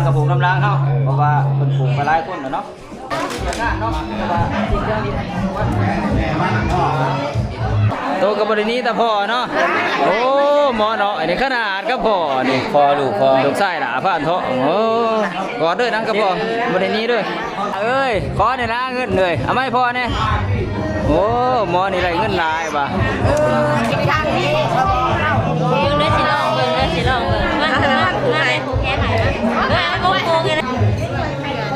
ກະປູກນຳລາງເຮົາ ເພາະວ່າເພິ່ນປູກໄປຫຼາຍຄົນແລ້ວເນາະ. ໂຕກໍບໍ່ໄດ້ໜີແຕ່ພໍ່ເນາະ. ໂອ້ ໝໍເນາະ ອັນນີ້ຂະໜາດກັບພໍ່ນີ້ ພໍ່ລູກພໍ່ ລູກຊາຍຫຼ້າພານທອງ. ໂອ້ ກອດເດີນຳກັບພໍ່ ບໍ່ໄດ້ໜີເດີ. ເອີຍ ຂໍແດ່ນະເງິນເອີຍ ເອົາມາໃຫ້ພໍ່ແດ່. ໂອ້ ໝໍນີ້ໄດ້ເງິນຫຼາຍວ່າ. ເບິ່ງເດີ ຊິລອງເບິ່ງເດີ ຊິລອງເບິ່ງ. ມາ ມາ ມາ ມາ ຜູກແຂນໃຫ້ມາ. ມາ ຜູກແຂນໃຫ້.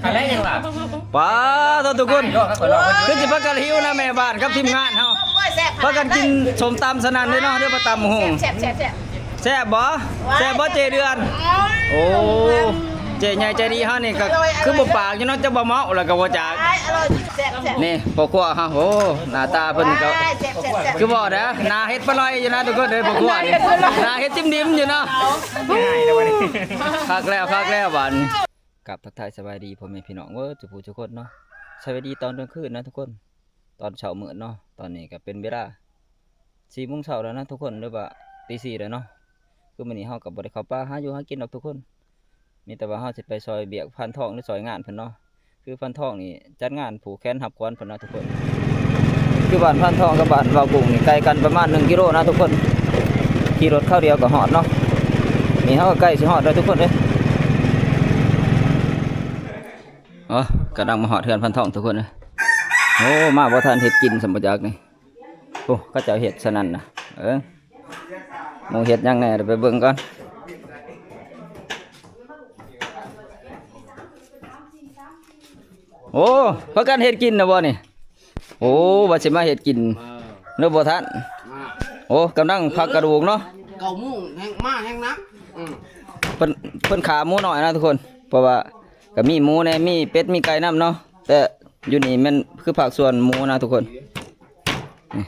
ອັນໃດຍັງລະ? ປ້າໂທ້ ທຸກຄົນ ຄືຊິພາກັນຫິວນະ ແມ່ບ້ານກັບທີມງານເຮົາ ພາກັນກິນສົ້ມຕຳສະນັ້ນເດ້ເນາະ ເດີ ປາຕຳໝາກຫຸ່ງ. ແຊບ ແຊບ ແຊບບໍ່? ແຊບບໍ່ເຈ້ເດືອນ? ໂອ້ ເຈ້ໃຫຍ່ໃຈດີເຮົານີ້ກໍຄືບໍ່ປາກຢູ່ເນາະ ຈັກວ່າເມົາແລ້ວກໍບໍ່ຈັກ. ນີ້ພໍ່ຄົວເຮົາ ໂອ້ ໜ້າຕາເພິ່ນນີ້ກໍຄືບໍ່ນະ ໜ້າເຮັດປາລອຍຢູ່ນະ ທຸກຄົນເອີຍ. ພໍ່ຄົວນີ້ໜ້າເຮັດຈິ້ມດິ້ມຢູ່ເນາະ. ຄັກແລ້ວ ຄັກແລ້ວບາດນີ້. ກາບທັກທາຍສະບາຍດີພໍ່ແມ່ພີ່ນ້ອງເບິດສູ່ຜູ້ສູ່ຄົນເນາະ. ສະບາຍດີຕອນກາງຄືນນະທຸກຄົນ ຕອນເຊົ້າມືດເນາະ. ຕອນນີ້ກໍເປັນເວລາສີ່ໂມງເຊົ້າແລ້ວນະທຸກຄົນ ຫຼືວ່າຕີສີ່ແລ້ວເນາະ. ຄືມື້ນີ້ເຮົາກໍບໍ່ໄດ້ເຂົ້າປ່າຫາຢູ່ຫາກິນດອກທຸກຄົນ ມີແຕ່ວ່າເຮົາຊິໄປຊ່ອຍວຽກພານທອງ ຫຼືຊ່ອຍງານເພິ່ນເນາະ. ຄືພານທອງນີ້ຈັດງານຜູກແຂນຮັບຂວັນເພິ່ນນະທຸກຄົນ. ຄືບ້ານພານທອງກັບບ້ານວາວກຸ້ງນີ້ໄກກັນປະມານໜຶ່ງກິໂລນະທຸກຄົນ ຂີ່ລົດຄາວດຽວກໍຮອດເນາະ. ນີ້ເຮົາກໍໃກ້ຊິຮອດແລ້ວທຸກຄົນເອີຍ. ອໍ ກຳລັງມາຮອດເຮືອນພານທອງທຸກຄົນເອີຍ. ໂອ້ ມາບໍ່ທັນເຮັດກິນຊ້ຳບໍ່ຈັກນີ້. ໂອ້ ເຂົາເຈົ້າເຮັດສະນັ້ນນະ. ເອີ ໝູ່ເຮັດຫຍັງແດ່ ດຽວໄປເບິ່ງກ່ອນ. ໂອ້ ພາກັນເຮັດກິນນະບໍ່ນີ້? ໂອ້ ວ່າຊິມາເຮັດກິນ ເອີ ເນາະ ບໍ່ທັນ. ໂອ້ ກຳລັງພັກກະດູກເນາະ. ເກົ້າໂມງແຮງມາແຮງໜັກ. ອືມ ເພິ່ນ ເພິ່ນຂ້າໝູນ້ອຍນະທຸກຄົນ ເພາະວ່າ ກໍມີໝູແດ່ ມີເປັດ ມີໄກ່ນຳເນາະ ແຕ່ຢູ່ນີ້ແມ່ນຄືພາກສ່ວນໝູນະທຸກຄົນ. ນີ້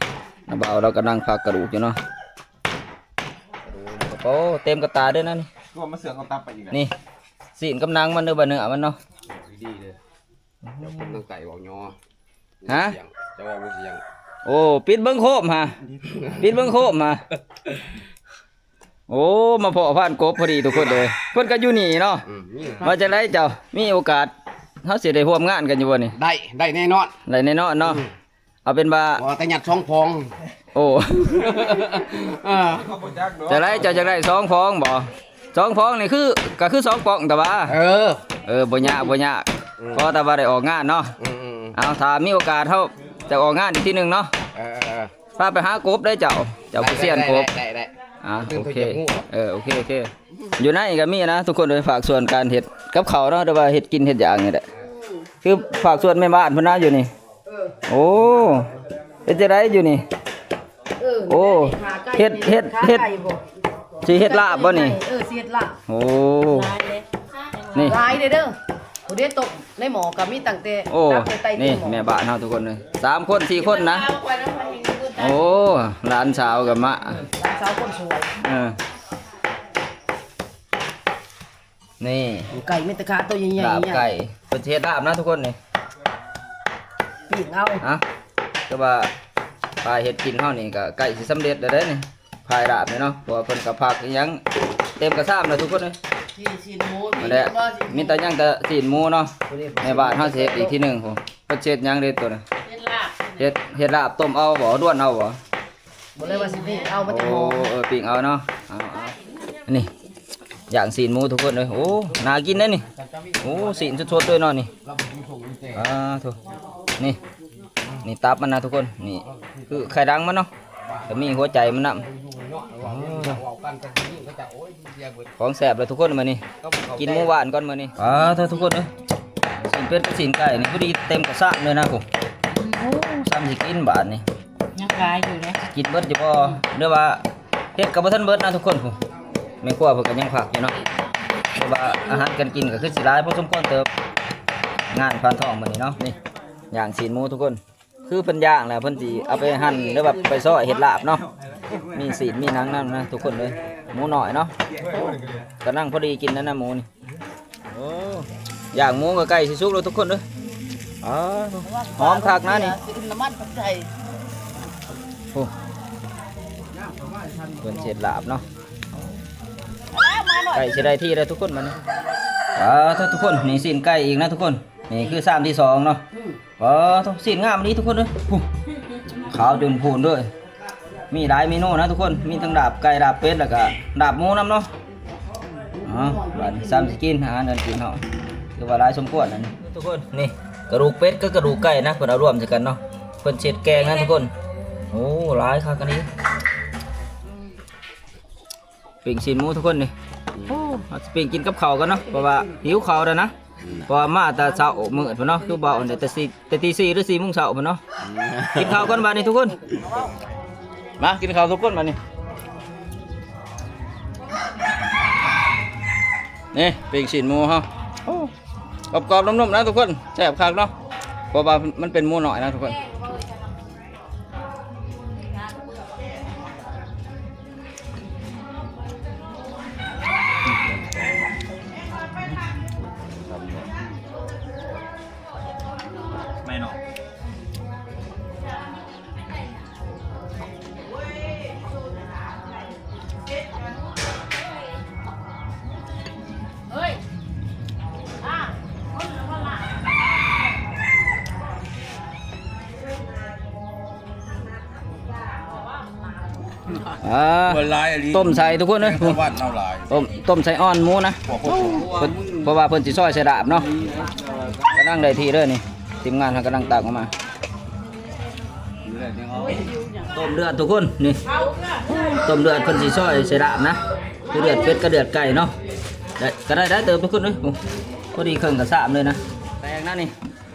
ນ້າບ່າວລາວກຳລັງພັກກະດູກຢູ່ເນາະ. ໂອ້ ເຕັມກະຕາເດີນັ້ນ. ຄືວ່າມາເຊື່ອງເອົາຕັບໄປອີກແລ້ວ. ນີ້ ຊີ້ນກັບໜັງມັນເດີ ວ່າເນື້ອມັນເນາະ. ດີໆເດີ ເຈົ້າຄົນທາງໃຕ້ເວົ້າຍໍ. ຮະ? ເຈົ້າເວົ້າບໍ່ສຽງ. ໂອ້ ປິດເບິ່ງໂຄມຫາ ປິດເບິ່ງໂຄມຫາ. ໂອ້ ມາພໍ້ພານກົບພໍດີທຸກຄົນເອີຍ ເພິ່ນກໍຢູ່ນີ້ເນາະ. ອືມ ວ່າຈັ່ງໃດເຈົ້າ ມີໂອກາດເຮົາຊິໄດ້ຮ່ວມງານກັນຢູ່ບໍ່ນີ້? ໄດ້ ໄດ້ແນ່ນອນ ໄດ້ແນ່ນອນເນາະ. ອືມ ເອົາເປັນວ່າ ບໍ່ ແຕ່ຍັດສອງຟອງ. ໂອ້ ເອີ ຈັ່ງໃດເຈົ້າຢາກໄດ້ສອງຟອງບໍ່? ສອງຟອງນີ້ຄື ກໍຄືສອງປ່ອງແຕ່ວ່າ. ເອີ ເອີ ບໍ່ຍາກ ບໍ່ຍາກ. ອືມ ຂໍແຕ່ວ່າໄດ້ອອກງານເນາະ. ອືມໆໆ ເອົາ ຖ້າມີໂອກາດເຮົາຈະອອກງານອີກທີໜຶ່ງເນາະ. ເອີໆໆ ພາໄປຫາກົບເດີເຈົ້າ ເຈົ້າຜູ້ຊຽນກົບ. ໄດ້ໆໆ ອ່າ ໂອເຄ ເອີ ໂອເຄ ໂອເຄ. ຢູ່ໃນກໍມີນະທຸກຄົນເອີຍ ພາກສ່ວນການເຮັດກັບເຂົ້າເນາະ ຫຼືວ່າເຮັດກິນເຮັດຫຍັງນີ້ແຫຼະ. ຄືພາກສ່ວນແມ່ບ້ານເພິ່ນນະຢູ່ນີ້. ໂອ້ ເຮັດຈັ່ງໃດຢູ່ນີ້? ເອີ ໂອ້ ເຮັດ ເຮັດ ເຮັດ ຊິເຮັດລາບບໍ່ນີ້? ເອີ ຊິເຮັດລາບ. ໂອ້ ຫຼາຍເດ້ ນີ້ ຫຼາຍເດ້ເດີ. ຜູ້ໃດຕົກໃນໝໍ້ກໍມີຕັ້ງແຕ່ ໂອ້ ຕັບໄຕ ນີ້ ແມ່ບ້ານເຮົາທຸກຄົນເອີຍ ສາມຄົນ ສີ່ຄົນນະ. ໂອ້ ຫຼານສາວກໍມາ ຫຼານສາວຄົນສວຍ. ເອີ ນີ້ ໄກ່ມີແຕ່ຂາໂຕໃຫຍ່ໆ ລາບໄກ່ ເພິ່ນຊິເຮັດລາບນະທຸກຄົນນີ້. ປີ້ງເອົາ ຮະ ແຕ່ວ່າຝ່າຍເຮັດກິນເຮົານີ້ກໍໃກ້ຊິສຳເລັດແລ້ວເດ້ນີ້ ຝ່າຍລາບນີ້ເນາະ ເພາະວ່າເພິ່ນກໍຜັກອີ່ຫຍັງເຕັມກະຊາມແລ້ວທຸກຄົນເອີຍ. ຊີ້ນໝູ ນີ້ແຫຼະ ມີແຕ່ຍັງແຕ່ຊີ້ນໝູເນາະ. ແມ່ບ້ານເຮົາຊິເຮັດອີກທີໜຶ່ງພຸ້ນ ເພິ່ນຊິເຮັດຫຍັງເດ້ໂຕນີ້? ເຮັດລາບ ເຮັດ ເຮັດລາບ ຕົ້ມເອົາບໍ່? ລວນເອົາບໍ່? ບໍ່ໄດ້ວ່າຊິປີ້ງເອົາມາຈາກໝໍ້. ໂອ້ ເອີ ປີ້ງເອົາເນາະ. ເອົາໆ ນີ້ ຢ່າງຊີ້ນໝູທຸກຄົນເອີຍ. ໂອ້ ໜ້າກິນເດ້ນີ້. ໂອ້ ຊີ້ນສົດໆເລີຍເນາະນີ້. ອ່າ ໂທ້ ນີ້ ນີ້ຕັບມັນນະທຸກຄົນ. ນີ້ຄືໄຂ່ດັງມັນເນາະ ກໍມີຫົວໃຈມັນນຳ. ຂອງແຊບແລ້ວທຸກຄົນມື້ນີ້ ກິນໝູຫວານກ່ອນມື້ນີ້. ອ່າ ໂທ້ ທຸກຄົນເອີຍ ຊີ້ນເປັດກັບຊີ້ນໄກ່ນີ້ ພໍດີເຕັມກະຊາມເລີຍນະ. ໂອ້ ສ່ຳຊິກິນບາດນີ້ ຍັງຫຼາຍຢູ່ເດ້. ກິນເບິດຢູ່ບໍ່ ຫຼືວ່າເຮັດກໍບໍ່ທັນເບິດນະທຸກຄົນ. ຜູ້ ແມ່ຄົວເພິ່ນກໍຍັງພັກຢູ່ເນາະ ເພາະວ່າອາຫານການກິນກໍຄືຊິຫຼາຍພໍສົມຄວນເຕີບ ງານພານທອງມື້ນີ້ເນາະ. ນີ້ ຢ່າງຊີ້ນໝູທຸກຄົນ ຄືເພິ່ນຢ່າງແລ້ວເພິ່ນຊິເອົາໄປຫັ່ນ ຫຼືວ່າໄປຊອຍເຮັດລາບເນາະ. ມີຊີ້ນມີໜັງນຳນະທຸກຄົນເອີຍ. ໝູນ້ອຍເນາະ ກຳລັງພໍດີກິນນະ ໝູນີ້. ໂອ້ ຢ່າງໝູກໍໃກ້ຊິສຸກແລ້ວທຸກຄົນເອີຍ. ອໍ ຫອມຄັກນະນີ້. ໂອ້ ເພິ່ນເຮັດລາບເນາະ ໃກ້ຊິໄດ້ທີ່ແລ້ວທຸກຄົນ ບັດນີ້. ອ່າ ທຸກຄົນ ນີ້ຊີ້ນໄກ່ອີກນະທຸກຄົນ ນີ້ຄືຊາມທີສອງເນາະ. ອືມ ອໍ ໂທ້ ຊີ້ນງາມອີ່ຫຼີທຸກຄົນເອີຍ ຜູ້ ຂາວຈົນພູນເດີ. ມີຫຼາຍເມນູນະທຸກຄົນ ມີທັງລາບໄກ່ ລາບເປັດ ແລ້ວກະລາບໝູນຳເນາະ. ເອົາ ບາດນີ້ຊາມຊິກິນ ອາຫານການກິນເຮົາ ຖືວ່າຫຼາຍສົມຄວນນັ້ນ ທຸກຄົນ. ນີ້ກະດູກເປັດກັບກະດູກໄກ່ນະ ເພິ່ນເອົາລວມໃສ່ກັນເນາະ ເພິ່ນຊິເຮັດແກງນະທຸກຄົນ. ໂອ້ ຫຼາຍຄັກອັນນີ້ ປີ້ງຊີ້ນໝູທຸກຄົນນີ້. ໂອ້ ເຮົາຊິປີ້ງກິນກັບເຂົ້າກັນເນາະ ເພາະວ່າຫິວເຂົ້າແລ້ວນະ. ອືມ ເພາະວ່າມາແຕ່ເຊົ້າມືດພຸ້ນເນາະ ຄືບໍ່ອັນໃດ ແຕ່ສີ່ ແຕ່ຕີສີ່ ຫຼື ສີ່ໂມງເຊົ້າພຸ້ນເນາະ. ອືມ ກິນເຂົ້າກ່ອນບາດນີ້ທຸກຄົນ ມາກິນເຂົ້າທຸກຄົນບາດນີ້. ນີ້ປີ້ງຊີ້ນໝູເຮົາ ໂອ້ ກອບໆ ນຸ້ມໆ ນະທຸກຄົນ ແຊບຄັກເນາະ ເພາະວ່າມັນເປັນໝູນ້ອຍນະທຸກຄົນ. ແມ່ນເນາະ. ອ່າ ຕົ້ມໃສ່ທຸກຄົນເອີຍ ເພິ່ນວ່າເອົາຫຼາຍ ຕົ້ມ ຕົ້ມໃສ່ອ່ອນໝູນະ ເພິ່ນ ເພາະວ່າເພິ່ນຊິຊອຍໃສ່ລາບເນາະ. ກຳລັງໄດ້ທີ່ເດີນີ້ ທີມງານເຮົາກຳລັງຕັກອອກມາ. ຕົ້ມເລືອດທຸກຄົນ ນີ້ ຕົ້ມເລືອດເພິ່ນຊິຊອຍໃສ່ລາບນະ ຄືເລືອດເປັດກັບເລືອດໄກ່ເນາະ. ໄດ້ ກະໄດ້ ໄດ້ເຕີບທຸກຄົນເອີຍ ໂອ້ ພໍດີເຄິ່ງກະຊາມເລີຍນະ. ແຕງນະນີ້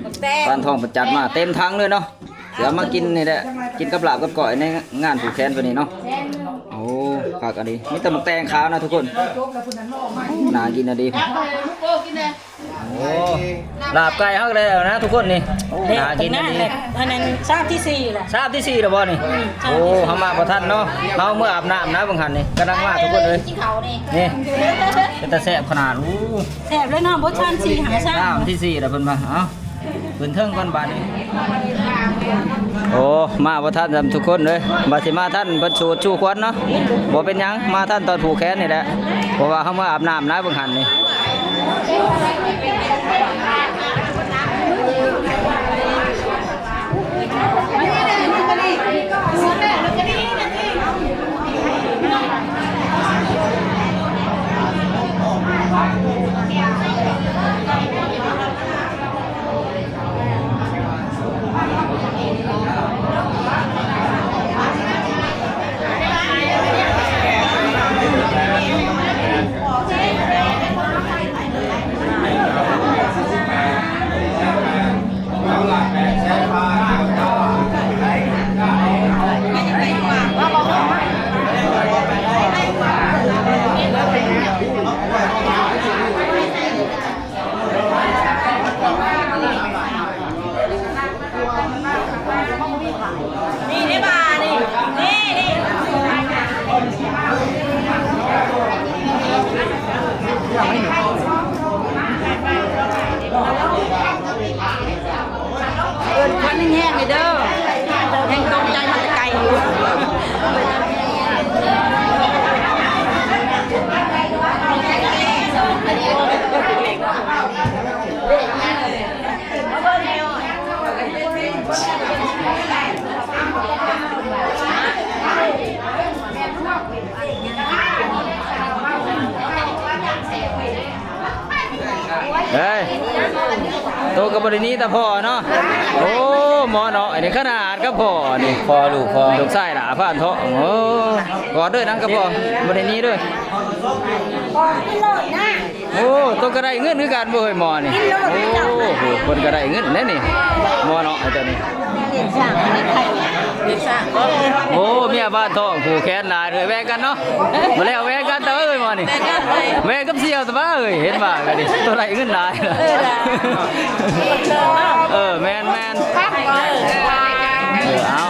ບັກແຕງ ບ້ານທອງປະຈັດມາເຕັມຖັງເລີຍເນາະ ຊິເອົາມາກິນນີ້ແຫຼະ ກິນກັບລາບກັບກ້ອຍໃນງານຜູກແຂນເພິ່ນນີ້ເນາະ. ໂອ້ ຄັກອັນນີ້ ມີແຕ່ໝາກແຕງຂາວນະທຸກຄົນ ໜ້າກິນອັນນີ້. ໂອ້ ລາບໄກ່ເຮົາກະໄດ້ແລ້ວນະທຸກຄົນນີ້ ໜ້າກິນອັນນີ້. ອັນນັ້ນຊາມທີສີ່ແຫຼະ ຊາມທີສີ່ແລ້ວບໍ່ນີ້? ອືມ ໂອ້ ເຮົາມາບໍ່ທັນເນາະ ເຮົາເມືອອາບນ້ຳນະ ເບິ່ງຫັ້ນນີ້ ກຳລັງມາທຸກຄົນເອີຍ ກິນເຂົ້ານີ້ ນີ້ ເປັນຕາແຊບຂະໜາດ. ໂອ້ ແຊບເລີຍເນາະ ບໍ່ທັນສີ່ຫາຊາມ ຊາມທີສີ່ແລ້ວເພິ່ນວ່າ. ເອົ້າ ຂຶ້ນເທິງກ່ອນບາດນີ້. ໂອ້ ມາບໍ່ທັນຊ້ຳທຸກຄົນເອີຍ ບາດຊິມາທັນເພິ່ນສູດສູ່ຄວັນເນາະ ບໍ່ເປັນຫຍັງ ມາທັນຕອນຜູກແຂນນີ້ແຫຼະ ເພາະວ່າເຮົາມາອາບນ້ຳນະເບິ່ງຫັ້ນນີ້. ເອີ້ນຄວັນແຮງໆ ເດີ ແຮງຕົກໃຈ ມາແຕ່ໄກຢູ່. ເອີຍ ໂຕກະບໍ່ໄດ້ໜີແຕ່ພໍ່ເນາະ. ໂອ້ ໝໍເນາະ ອັນນີ້ຂະໜາດກັບພໍ່ນີ້ ພໍ່ລູກພໍ່ ລູກຊາຍຫຼ້າພານທ້ອງ. ໂອ້ ກອດເດີນຳກັບພໍ່ ບໍ່ໄດ້ໜີເດີ. ໂອ້ ໂຕກະໄດ້ເງິນຄືກັນບໍ່ເຮີ້ຍໝໍນີ້. ໂອ້ ເພິ່ນກະໄດ້ເງິນແດ່ນີ້ ໝໍເນາະ ອັນໂຕນີ້. ໂອ້ ເມຍພານທ້ອງຜູກແຂນຫຼາຍເລີຍ ແບ່ງກັນເນາະ ບໍ່ແລ້ວແບ່ງກັນເດີເຮີ້ຍໝໍນີ້. ແບ່ງກັບສ່ຽວຕະບາເຮີ້ຍ ເຫັນວ່າກະດີ ໂຕໄດ້ເງິນຫຼາຍ. ເອີ ແມ່ນໆ ເອີ ເອົາ.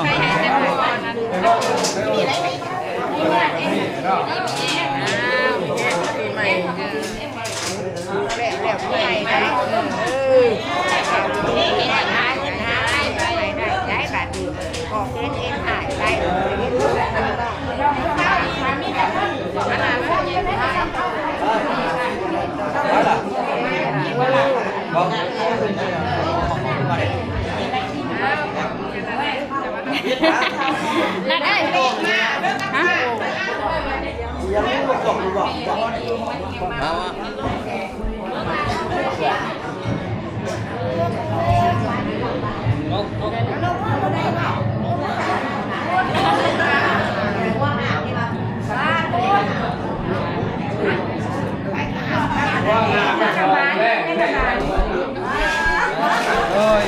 ແລ້ວແລ້ວຜູ້ໃຫຍ່ນະ ເອີ ເຮັດໃຫ້ເງິນຫາຍ ໄດ້ບາດນີ້ ອອກເງິນເອງຫາຍໄປ. ມາ ມາ ໂອ້ຍ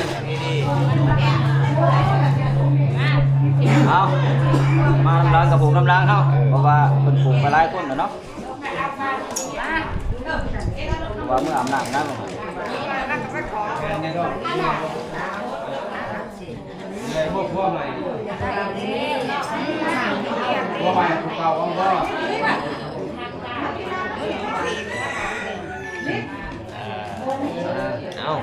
ເອົາ ມານຳລາວກະປູກນຳລາວເຮົາ ເພາະວ່າເພິ່ນປູກໄປຫຼາຍຄົນແລ້ວເນາະ ວ່າເມືອອາບນ້ຳນຳ. ເອົາ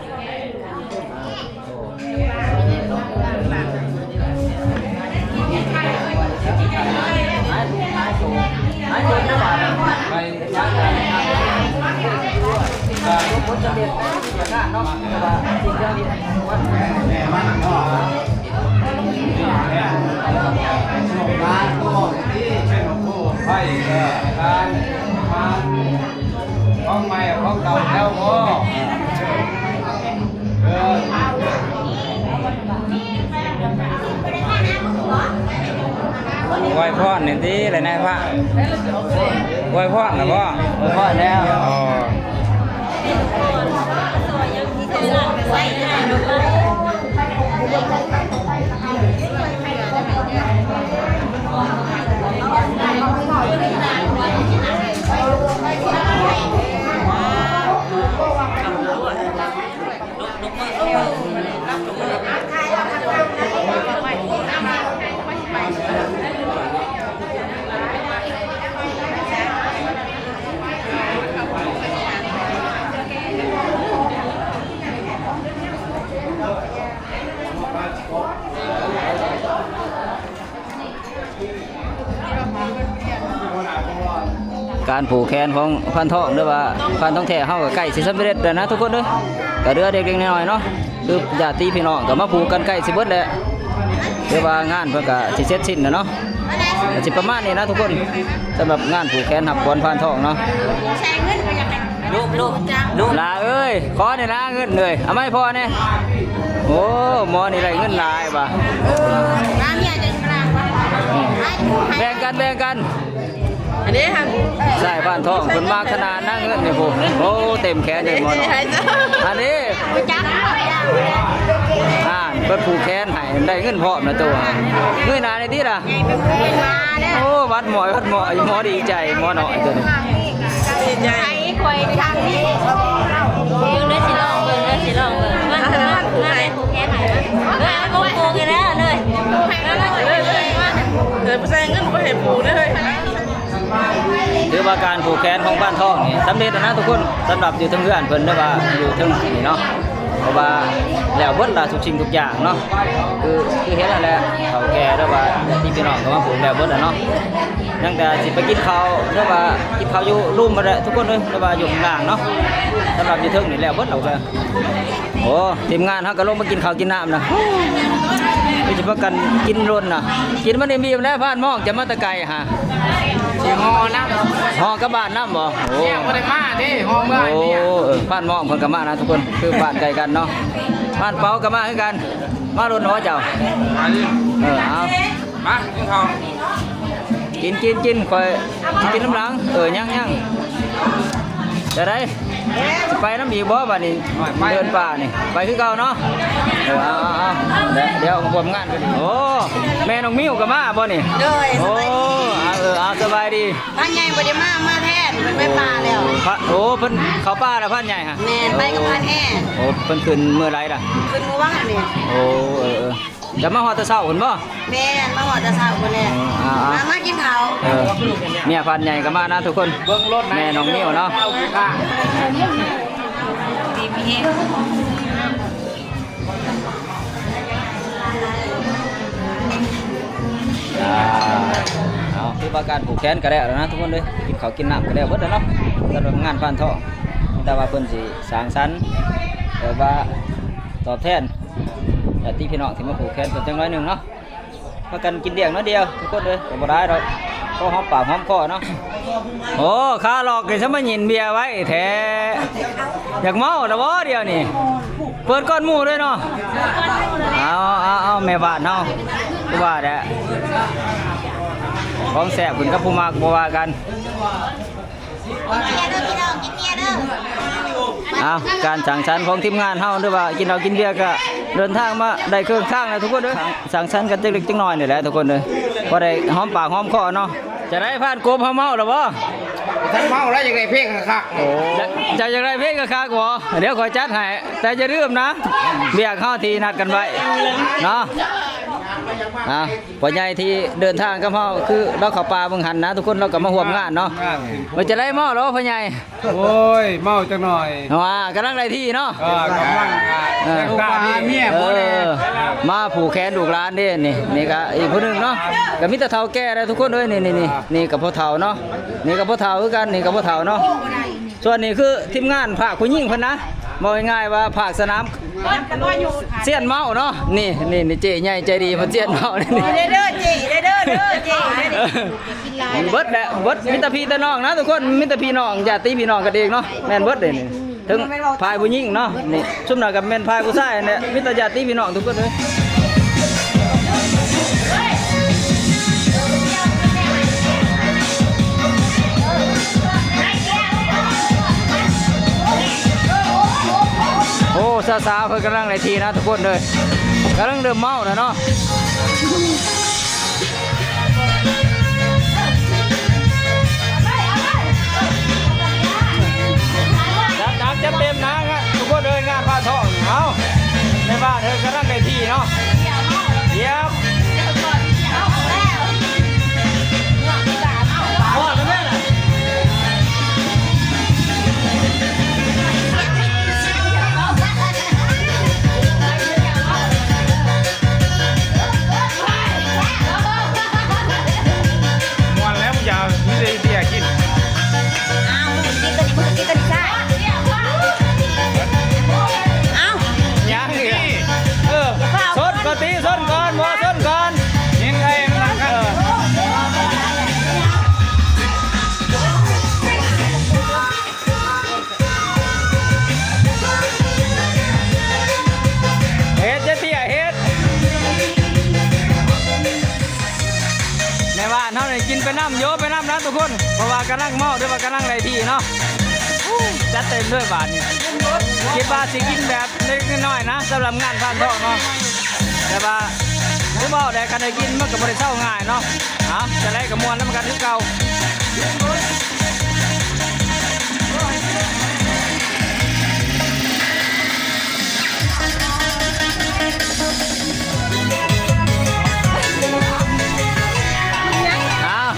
ຂອງໃໝ່ຂອງເກົ່າແລ້ວບໍ່? ເອີ ອວຍພອນນີ້ຕິ ແລະນາຍພະ ອວຍພອນລະບໍ່? ອວຍພອນແລ້ວ. ອໍ ການຜູກແຂນຂອງພານທອງ ຫຼືວ່າພານທອງແທ້ເຮົາກໍໃກ້ຊິສຳເລັດແລ້ວນະທຸກຄົນເອີຍ. ກໍເຫຼືອເລັກໆນ້ອຍໆເນາະ ຄືຍາດຕິພີ່ນ້ອງກໍມາຜູກກັນໃກ້ຊິເບິດແລ້ວ ຫຼືວ່າງານເພິ່ນກໍຊິເສັດສິ້ນແລ້ວເນາະ. ກໍຊິປະມານນີ້ນະທຸກຄົນ ສຳລັບງານຜູກແຂນຮັບຂວັນພານທອງເນາະ. ລູກ ລູກ ລູກ ຫຼ້າເອີຍ ຂໍແດ່ລະເງິນເອີຍ ເອົາມາໃຫ້ພໍ່ແດ່. ໂອ້ ໝໍນີ້ໄດ້ເງິນຫຼາຍວ່າ. ແບ່ງກັນ ແບ່ງກັນ. ອັນນີ້ ສາຍພານທອງເພິ່ນມາຂະໜາດນະ ເງິນນີ້ພຸ້ນ. ໂອ້ ເຕັມແຂນເລີຍໝໍເນາະ. ອັນນີ້ ອ່າ ເພິ່ນຜູກແຂນໃຫ້ ໄດ້ເງິນພ້ອມນະໂຕ. ເງີຍໜ້າແດ່ຕິລະ. ໂອ້ ວັດໝໍ ວັດໝໍ ໝໍດີໃຈ ໝໍນ້ອຍໂຕນີ້ ດີໃຈ. ຂ້ອຍທາງນີ້ ເບິ່ງເດີ ຊິລອງເບິ່ງເດີ ຊິລອງເບິ່ງ. ມາ ມາ ມາ ຜູກແຂນໃຫ້ມາ. ເອີ ຜູກ ຜູກໃຫ້ແລ້ວເລີຍ. ເອີ ບໍ່ໃສ່ເງິນບໍ່ໃຫ້ຜູກເດີ. ຖືວ່າການຜູກແຂນຂອງພານທອງນີ້ສຳເລັດແລ້ວນະທຸກຄົນ ສຳລັບຢູ່ເທິງເຮືອນເພິ່ນ ຫຼືວ່າຢູ່ເທິງນີ້ເນາະ. ເພາະວ່າແລ້ວເບິດລະທຸກສິ່ງທຸກຢ່າງເນາະ ຄື ຄືເຫັນຫັ້ນແຫຼະ ເຖົ້າແກ່ ຫຼືວ່າຍາດຕິພີ່ນ້ອງກໍມາຜູກແລ້ວເບິດແລ້ວເນາະ. ຍັງແຕ່ຊິໄປກິນເຂົ້າ ຫຼືວ່າກິນເຂົ້າຢູ່ລຸ່ມຫັ້ນແຫຼະທຸກຄົນເອີຍ ຫຼືວ່າຢູ່ຂ້າງລ່າງເນາະ. ສຳລັບຢູ່ເທິງນີ້ແລ້ວເບິດແລ້ວ. ໂອ້ ທີມງານເຮົາກໍລົງມາກິນເຂົ້າກິນນ້ຳນະ ຄືຊິພາກັນກິນລົ້ນນະ. ກິນມັນອີ່ມໆແລ້ວ ພານມອງຈະມາແຕ່ໄກຫາ ຊິຫໍ່ນຳ ຫໍ່ກັບບ້ານນຳບໍ່? ໂອ້ ແມ່ບໍ່ໄດ້ມາເດ້ ຫໍ່ເມືອ ໂອ້ ເອີ ພານມອງເພິ່ນກໍມານະທຸກຄົນ ຄືບ້ານໃກ້ກັນເນາະ. ພານເປົາກໍມາຄືກັນ ມາລົດເນາະເຈົ້າ. ມາດິ ເອີ ເອົາ ມາກິນເຂົ້າ ກິນ ກິນ ກິນ ຂ້ອຍຊິກິນນຳຫຼັງ. ເອີ ຍັງໆ ຈະໄດ້ ຊິໄປນຳອີກບໍ່ບາດນີ້? ໄປ ເດີນປ່ານີ້ ໄປຄືເກົ່າເນາະ. ເອີ ເອົາໆໆ ດຽວຮ່ວມງານກັນ. ໂອ້ ແມ່ນ້ອງມິວກໍມາບໍ່ນີ້? ໂດຍ ໂອ້ ສະບາຍດີ ເອີ ເອົາ ສະບາຍດີ. ພານໃຫຍ່ບໍ່ໄດ້ມາ ມາແທນ ເພິ່ນໄປປ່າແລ້ວ. ໂອ້ ເພິ່ນເຂົ້າປ່າແລ້ວ ພານໃຫຍ່ຫະ? ແມ່ນ ໄປກັບພານແອ. ໂອ້ ເພິ່ນຂຶ້ນມື້ໃດລະ? ຂຶ້ນມື້ວານນີ້. ໂອ້ ເອີໆ ຈະມາຮອດແຕ່ເຊົ້າພຸ້ນບໍ່? ແມ່ນ ມາຮອດແຕ່ເຊົ້າພຸ້ນແຫຼະ. ເອີ ເອົາໆ ມາ ມາກິນເຂົ້າ. ເອີ ເມຍພານໃຫຍ່ກໍມານະທຸກຄົນ ເບິ່ງລົດ ແມ່ນ້ອງມິວເນາະ. ດີມີແຮງ. ເອົາ ຄືວ່າການຜູກແຂນກໍແລ້ວແລ້ວນະທຸກຄົນເອີຍ ກິນເຂົ້າກິນນ້ຳກໍແລ້ວເບິດແລ້ວເນາະ ສຳລັບງານພານທອງ. ແຕ່ວ່າເພິ່ນຊິສ້າງສັນ ແບບວ່າຕອບແທນຍາດຕິພີ່ນ້ອງທີ່ມາຜູກແຂນເພິ່ນຈັກໜ້ອຍໜຶ່ງເນາະ. ພາກັນກິນລ້ຽງໜ້ອຍດຽວທຸກຄົນເອີຍ ກໍບໍ່ຫຼາຍດອກ. ພໍຫອມປາກຫອມຄໍເນາະ. ໂອ້ ຂາຫຼອກນີ້ຊະມາຍິນເບຍໄວ້ແທ້ ຢາກເມົາລະບໍ່ດຽວນີ້? ເປີດກ່ອນໝູ່ເລີຍເນາະ. ເອົາ ເອົາ ເອົາ ແມ່ບ້ານເຮົາ ຄືວ່າແຫຼະ ຂອງແຊບຂຶ້ນກັບຜູ້ມັກ ບໍ່ວ່າກັນ. ເອົາ ການສັງສັນຂອງທີມງານເຮົາ ຫຼືວ່າກິນເຫຼົ້າກິນເບຍ ກະເດີນທາງມາໄດ້ເຄິ່ງທາງແລ້ວທຸກຄົນເດີ. ສັງສັນກັນຈັກເລັກຈັກນ້ອຍນີ້ແຫຼະທຸກຄົນເດີ ພໍໄດ້ຫອມປາກຫອມຄໍເນາະ. ຈະໄດ້ ພານກົບເຮົາເມົາແລ້ວບໍ່? ບໍ່ທັນເມົາແລ້ວ ຢາກໄດ້ເພງຄັກໆ. ໂອ້ ເຈົ້າຢາກໄດ້ເພງຄັກໆບໍ່? ດຽວຂ້ອຍຈັດໃຫ້ ແຕ່ຢ່າລືມນະ ວຽກເຮົາທີ່ນັດກັນໄວ້ເນາະ. ອ່າ ພໍ່ໃຫຍ່ທີ່ເດີນທາງກັບເຮົາ ຄືລາວເຂົ້າປ່າເບິ່ງຫັ້ນນະທຸກຄົນ ລາວກໍມາຮ່ວມງານເນາະ. ເປັນຈັ່ງໃດ ເມົາແລ້ວບໍ່ພໍ່ໃຫຍ່? ໂອ້ຍ ເມົາຈັກໜ່ອຍ ວ່າກຳລັງໄດ້ທີ່ເນາະ. ເອີ ກຳລັງ ເອີ ເອີ ມາຜູກແຂນລູກຫຼານເດ້. ນີ້ ນີ້ກໍອີກຜູ້ໜຶ່ງເນາະ ກໍມີແຕ່ເຖົ້າແກ່ແຫຼະທຸກຄົນເອີຍ. ນີ້ ນີ້ ນີ້ ນີ້ກໍພໍ່ເຖົ້າເນາະ ນີ້ກໍພໍ່ເຖົ້າຄືກັນ ນີ້ກໍພໍ່ເຖົ້າເນາະ. ສ່ວນນີ້ຄືທີມງານພາກຜູ້ຍິງເພິ່ນນະ ເວົ້າງ່າຍໆວ່າພາກສະໜາມ ຊຽນເມົາເນາະ. ນີ້ ນີ້ ນີ້ ເຈ້ໃຫຍ່ໃຈດີເພິ່ນຊຽນເມົານີ້ ນີ້ເດີ ເຈ້ເດີ ເດີ ເຈ້ເດີ. ເບິດແຫຼະ ເບິດ ມີແຕ່ພີ່ແຕ່ນ້ອງນະທຸກຄົນ ມີແຕ່ພີ່ນ້ອງ ຍາດຕິພີ່ນ້ອງກັນເອງເນາະ ແມ່ນເບິດເດ້ນີ້. ເຖິງຝ່າຍຜູ້ຍິງເນາະ ນີ້ ຊຸມນັ້ນກໍແມ່ນຝ່າຍຜູ້ຊາຍຫັ້ນແຫຼະ ມີແຕ່ຍາດຕິພີ່ນ້ອງທຸກຄົນເລີຍ. ໂອ້ ສາວໆເພິ່ນກຳລັງໄດ້ທີ່ນະທຸກຄົນເດີ ກຳລັງເລີ່ມເມົາແລ້ວເນາະ. ຈັດໜັກຈັດເຕັມນະ ທຸກຄົນເອີຍ ງານພານທອງ. ເອົາ ແມ່ບ້ານເອີຍ ກຳລັງໄດ້ທີ່ເນາະ ດຽວ ມ່ວນແລ້ວ ຢາກມີແຕ່ເບຍກິນ. ອ້າວ ມຶງກິນຕົວນີ້ ມຶງກິນຕົວນີ້ຊະ. ອ້າວ ຍັງອີກ. ເອີ ຊົນກ່ອນຕິ ຊົນກ່ອນ ບໍ່ຊົນກ່ອນ ຍິງໄອ້ມັນນຳກັນ. ເອີ ເຮັດ ເຈເຕ້ຍ ເຮັດ. ໃນບ້ານເຮົານີ້ກິນໄປນຳ ໂຍໄປນຳນະທຸກຄົນ ເພາະວ່າກຳລັງເມົາ ຫຼືວ່າກຳລັງໄດ້ທີ່ເນາະ. ຈັດເຕັມເລີຍບາດນີ້ ຄິດວ່າຊິກິນແບບເລັກໆນ້ອຍໆນະ ສຳລັບງານພານທອງເນາະ ແຕ່ວ່າຄືເວົ້າແຫຼະ ຄັນໄດ້ກິນມັນກໍບໍ່ໄດ້ເຊົາງ່າຍເນາະ. ເອົາ ຈັ່ງໃດກໍມ່ວນນຳກັນຄືເກົ່າ. ອ້າວ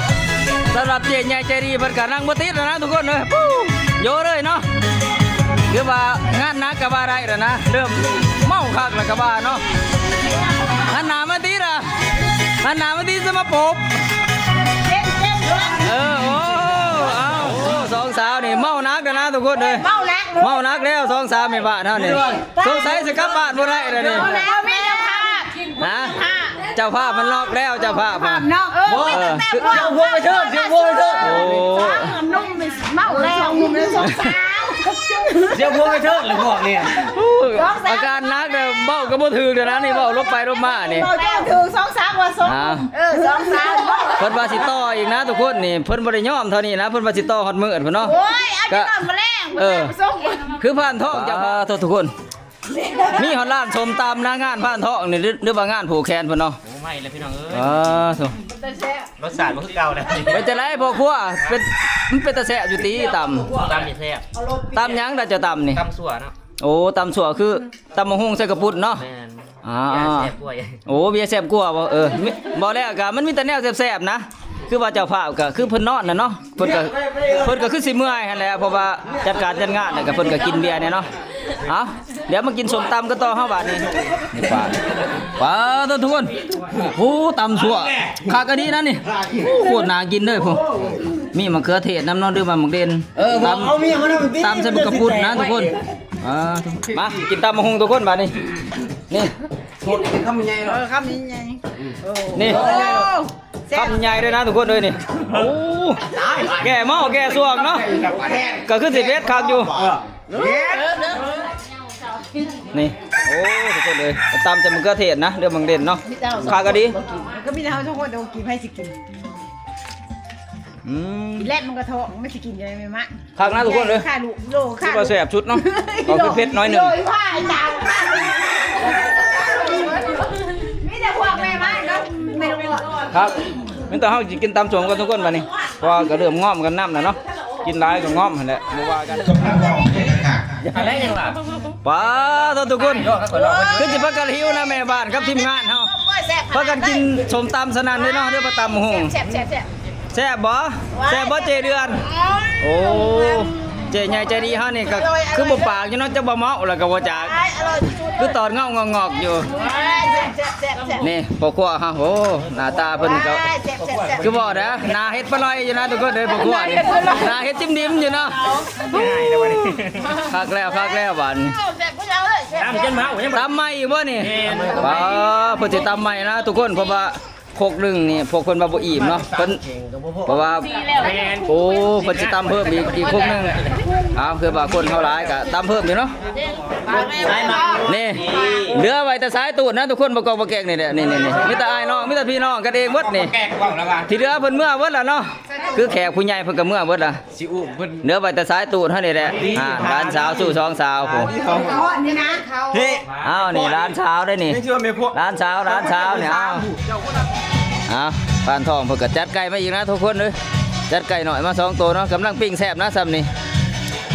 ສຳລັບເຈ້ໃຫຍ່ໃຈດີເພິ່ນກໍນັ່ງບໍ່ຕິດແລ້ວນະທຸກຄົນເອີຍ ປູ້ ໂຍເລີຍເນາະ. ຄືວ່າງານໜັກກໍວ່າໄດ້ແລ້ວນະ ເລີ່ມເມົາຄັກແລ້ວກໍວ່າເນາະ. ຫັນໜ້າມາຕິລະ ຫັນໜ້າມາຕິ ຊິມາປົບ. ເອີ ໂອ້ ເອົາ ໂອ້ ສອງສາວນີ້ເມົາໜັກແລ້ວນະທຸກຄົນເອີຍ ເມົາໜັກ ເມົາໜັກແລ້ວ ສອງສາວແມ່ບ້ານເຮົານີ້ ສົງໄສຊິກັບບ້ານບໍ່ໄດ້ແລ້ວນີ້. ເອົາແລ້ວ ມີເຈົ້າພາບ ຮະ ເຈົ້າພາບມັນນອກແລ້ວ ເຈົ້າພາບ ພາບນອກ ເອີ ເອີ ຊິເອົາພວກໄປເທີດ ຊິເອົາພວກໄປເທີດ. ໂອ້ ໜຸ່ມເມົາແລ້ວ ໜຸ່ມເມົາແລ້ວ ສອງສາວ ຊິເອົາພວກໄປເທີດລະພວກນີ້. ອາການໜັກເດີ ເວົ້າກໍບໍ່ຖືກເດີນະນີ້ ເວົ້າຫຼົບໄປຫຼົບມານີ້ ເວົ້າບໍ່ຖືກ ສອງສາມວ່າ ສອງ ເອີ ສອງສາມ. ເພິ່ນວ່າຊິຕໍ່ອີກນະທຸກຄົນນີ້ ເພິ່ນບໍ່ໄດ້ຍອມເທົ່ານີ້ນະ ເພິ່ນວ່າຊິຕໍ່ຮອດມື້ພຸ້ນເນາະ. ໂອ້ຍ ເອົາ ເອີ ຈະນອນມາແລງ ເອີ ເພິ່ນວ່າໄປສົ່ງ ຄືພານທອງຈະ ປາໂທ ທຸກຄົນ ມີຮອດຮ້ານສົ້ມຕຳນະ ງານພານທອງນີ້ ຫຼືວ່າງານຜູກແຂນພຸ້ນເນາະ. ໂອ້ ໃໝ່ແລ້ວພີ່ນ້ອງເອີຍ ເອີ ໂທ້ ເປັນຕາແຊບ ລົດຊາດບໍ່ຄືເກົ່າແລ້ວ. ເປັນຈັ່ງໃດພໍ່ຄົວ ເປັນ ມັນເປັນຕາແຊບຢູ່ຕິ ຕຳ ຕຳນີ້ແຊບ. ຕຳຫຍັງລະເຈົ້າຕຳນີ້? ຕຳຊົ່ວເນາະ. ໂອ້ ຕຳຊົ່ວຄືຕຳບັກຫຸ່ງໃສ່ກະປຸ້ນເນາະ. ແມ່ນ ອ່າ ເບຍແຊບກວ່າ. ໂອ້ ເບຍແຊບກວ່າບໍ່? ເອີ ບໍ່ແລ້ວກະມັນມີແຕ່ແນວແຊບໆນະ ຄືວ່າເຈົ້າພາບກະຄືເພິ່ນນອນນະເນາະ ເພິ່ນກະ ເພິ່ນກະຄືຊິເມື່ອຍຫັ້ນແຫຼະ ເພາະວ່າຈັດການຈັດງານແລ້ວກະເພິ່ນກະກິນເບຍແນ່ເນາະ. ເອົາ ດຽວມາກິນສົ້ມຕຳກັນຕໍ່ເຮົາບາດນີ້. ນີ້ປາ ປາໂທ ທຸກຄົນ ໂອ້ ຕຳຊົ່ວຄັກອີ່ຫຼີນະນີ້ ໂຄດໜ້າກິນເລີຍພຸ້ນ. ມີໝາກເຂືອເທດນຳເນາະ ຫຼືວ່າໝາກເດັ່ນ ເອີ ຕຳ ເອົາມີມານຳ ຕຳໃສ່ບັກກະປຸ້ນນະທຸກຄົນ. ອ່າ ມາກິນຕຳບັກຫຸ່ງທຸກຄົນບາດນີ້. ນີ້ ເອົາຄຳໃຫຍ່ເນາະ ເອີ ຄຳໃຫຍ່ໆ ນີ້ ໂອ້ ຄຳໃຫຍ່ເດ້ນະທຸກຄົນເອີຍນີ້. ໂອ້ ແກ້ເມົາແກ້ຊ່ວງເນາະ ກໍຄືຊິເຜັດຄັກຢູ່. ນີ້ ໂອ້ ທຸກຄົນເອີຍ ຕຳແຕ່ມະເຂືອເທດນະ ເລື່ອງມັງເດັ່ນເນາະ ຄັກກະດີ. ກໍມີແຕ່ເຮົາສອງຄົນເດີກິນ ໃຜຊິກິນ? ອືມ ກິນແລ້ວມັນກໍທ້ອງ ມັນຊິກິນໄດ້ແມ່ມະ. ຄັກນະທຸກຄົນເອີຍ ຄ່າລູກໂລ ຄືວ່າແຊບສຸດເນາະ ເອົາເຜັດໆໜ້ອຍໜຶ່ງ. ໂດຍ ມີແຕ່ພວກແມ່ມະເນາະ ແມ່ລູກ. ຄັກ ມີແຕ່ເຮົາຊິກິນຕຳສົ້ມກັນທຸກຄົນບັດນີ້ ເພາະວ່າກໍເລີ່ມງອມກັນນຳແລ້ວເນາະ. ກິນຫຼາຍກໍງອມຫັ້ນແຫຼະ ບໍ່ວ່າກັນ. ອັນໃດຍັງລະ? ປ້າໂທ້ ທຸກຄົນ ຄືຊິພາກັນຫິວນະ ແມ່ບ້ານກັບທີມງານເຮົາ ພາກັນກິນສົ້ມຕຳສະນັ້ນເດ້ເນາະ ເດີ ປາຕຳຫຸ່ງ. ແຊບ ແຊບ ແຊບ ແຊບບໍ່? ແຊບບໍ່ເຈ້ເດືອນ? ໂອ້ ເຈ້ໃຫຍ່ໃຈດີເຮົານີ້ກໍຄືບໍ່ປາກຢູ່ເນາະ ຈັກວ່າເມົາແລ້ວກໍບໍ່ຈັກ ຄືຕອນເງົາງອກໆຢູ່. ນີ້ພໍ່ຄົວເຮົາ ໂອ້ ໜ້າຕາເພິ່ນກໍຄືບໍ່ນະ ໜ້າເຮັດປາລອຍຢູ່ນະທຸກຄົນເອີຍ. ພໍ່ຄົວນີ້ໜ້າເຮັດຈິ້ມດິ້ມຢູ່ເນາະ. ຄັກແລ້ວ ຄັກແລ້ວບາດນີ້ ຕຳຈົນເມົາ ຕຳໃໝ່ອີກບໍ່ນີ້? ປ້າ ເພິ່ນຊິຕຳໃໝ່ນະທຸກຄົນ ເພາະວ່າ ຄົກໜຶ່ງນີ້ພວກເພິ່ນວ່າບໍ່ອີ່ມເນາະ ເພິ່ນ ເພາະວ່າ ແມ່ນ ໂອ້ ເພິ່ນຊິຕຳເພີ່ມອີກ ອີກຄົກໜຶ່ງ. ເອົາ ຄືວ່າຄົນເຮົາຫຼາຍກໍຕຳເພີ່ມຢູ່ເນາະ. ນີ້ ເຫຼືອໄວ້ແຕ່ສາຍຕູດນະທຸກຄົນ ບໍ່ກອກບໍ່ແກກນີ້ແຫຼະ. ນີ້ໆໆ ມີແຕ່ອ້າຍນ້ອງ ມີແຕ່ພີ່ນ້ອງກັນເອງໝົດນີ້ ທີ່ເຫຼືອເພິ່ນເມືອໝົດລະເນາະ. ຄືແຂກຜູ້ໃຫຍ່ເພິ່ນກໍເມືອໝົດລະ ຊິອຸ້ມເພິ່ນ ເຫຼືອໄວ້ແຕ່ສາຍຕູດເຮົານີ້ແຫຼະ. ອ່າ ຫຼານສາວສູ່ສອງສາວພຸ້ນ ນີ້ນະ ອ້າວ ນີ້ຫຼານສາວເດ້ນີ້ ຫຼານສາວ ຫຼານສາວນີ້. ອ້າວ ອ້າວ ປານທອງເພິ່ນກໍຈັດໄກ່ມາອີກນະທຸກຄົນເອີຍ ຈັດໄກ່ນ້ອຍມາສອງໂຕເນາະ. ກຳລັງປີ້ງແຊບນະຊ່ຳນີ້.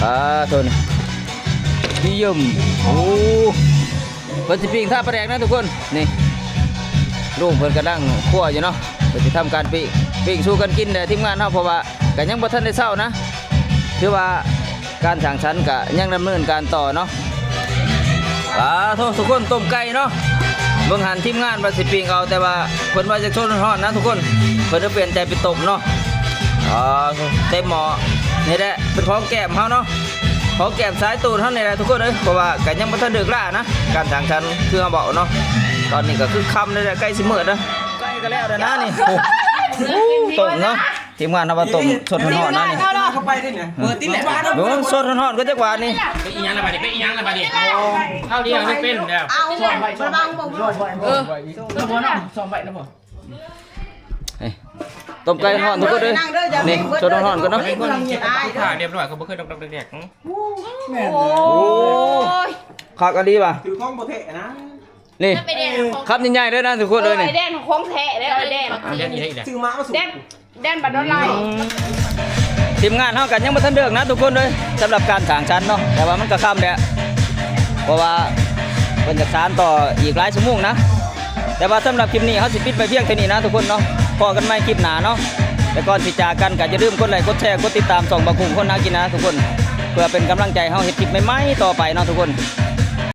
ອ່າ ໂຕນີ້ ດີຢ້ຽມ. ໂອ້ ເພິ່ນຊິປີ້ງທາປາແດກນະທຸກຄົນ. ນີ້ ລຸງເພິ່ນກຳລັງຄົວຢູ່ເນາະ ເພິ່ນຊິທຳການປີ້ງ ປີ້ງສູ່ກັນກິນແດ່ທີມງານເຮົາ ເພາະວ່າກໍຍັງບໍ່ທັນໄດ້ເຊົານະ ຖືວ່າການສ້າງສັນກໍຍັງດຳເນີນການຕໍ່ເນາະ. ປາໂທ້ ທຸກຄົນ ຕົ້ມໄກ່ເນາະ ເບິ່ງຫັ້ນທີມງານວ່າຊິປີ້ງເອົາ ແຕ່ວ່າເພິ່ນວ່າຢາກຊົດຮ້ອນນະທຸກຄົນ ເພິ່ນເລີຍປ່ຽນໃຈໄປຕົ້ມເນາະ. ອ່າ ເຕັມໝໍ້ ນີ້ແຫຼະເປັນຂອງແກ້ມເຮົາເນາະ ຂອງແກ້ມສາຍຕູດເຮົານີ້ແຫຼະທຸກຄົນເອີຍ ເພາະວ່າກໍຍັງບໍ່ທັນເລີກລານະ ການສ້າງສັນຄືເຮົາເວົ້າເນາະ. ຕອນນີ້ກໍຄືຄ່ຳແລ້ວ ໃກ້ຊິມືດແລ້ວ ໃກ້ກໍແລ້ວແລ້ວນະນີ້. ໂອ້ ຕົ້ມເນາະ ທີມງານເຮົາວ່າຕົ້ມສົດຮ້ອນໆນະນີ້. ເປີດຕິແຫຼະ ໂອ້ ສົດຮ້ອນໆກໍຈັກຫວານນີ້. ເປັນອີຫຍັງລະບາດນີ້ ເປັນອີຫຍັງລະບາດນີ້ ເຮົານີ້ຍັງເປັນແລ້ວ. ເອົາແຫຼະ ເອີ ຕົ້ມໄກ່ຮ້ອນທຸກຄົນເອີຍ. ນີ້ ສົດຮ້ອນໆກ່ອນເນາະ ລຽບຮ້ອຍ ເຂົາບໍ່ເຄີຍດອກໆແດກໆ. ໂອ້ຍ ຄັກອີ່ຫຼີວ່າ ຖືຂອງບໍ່ແທ້ນະ. ນີ້ ຄຳໃຫຍ່ໆເດີນະທຸກຄົນເອີຍນີ້ ໄອ້ແດນຂອງແທ້ເດີ ໄອ້ແດນ ຊື້ມາ ຊື້ ແດນ ແດນບັດດອນລາຍ. ທີມງານເຮົາກໍຍັງບໍ່ທັນເລີກນະທຸກຄົນເອີຍ ສຳລັບການສ້າງສັນເນາະ ແຕ່ວ່າມັນກໍຄ່ຳແລ້ວ ເພາະວ່າເພິ່ນຈະສານຕໍ່ອີກຫຼາຍຊົ່ວໂມງນະ. ແຕ່ວ່າສຳລັບຄລິບນີ້ເຮົາຊິປິດໄວ້ພຽງເທົ່ານີ້ນະທຸກຄົນເນາະ ພໍ້ກັນໃໝ່ຄລິບໜ້າເນາະ. ແຕ່ກ່ອນຊິຈາກກັນກໍຢ່າລືມກົດໄລ ກົດແຊ ກົດຕິດຕາມຊ່ອງບ່າວກຸ້ງຄົນຫາກິນນະທຸກຄົນ ເພື່ອເປັນກຳລັງໃຈເຮົາເຮັດຄລິບໃໝ່ໆຕໍ່ໄປເນາະທຸກຄົນ.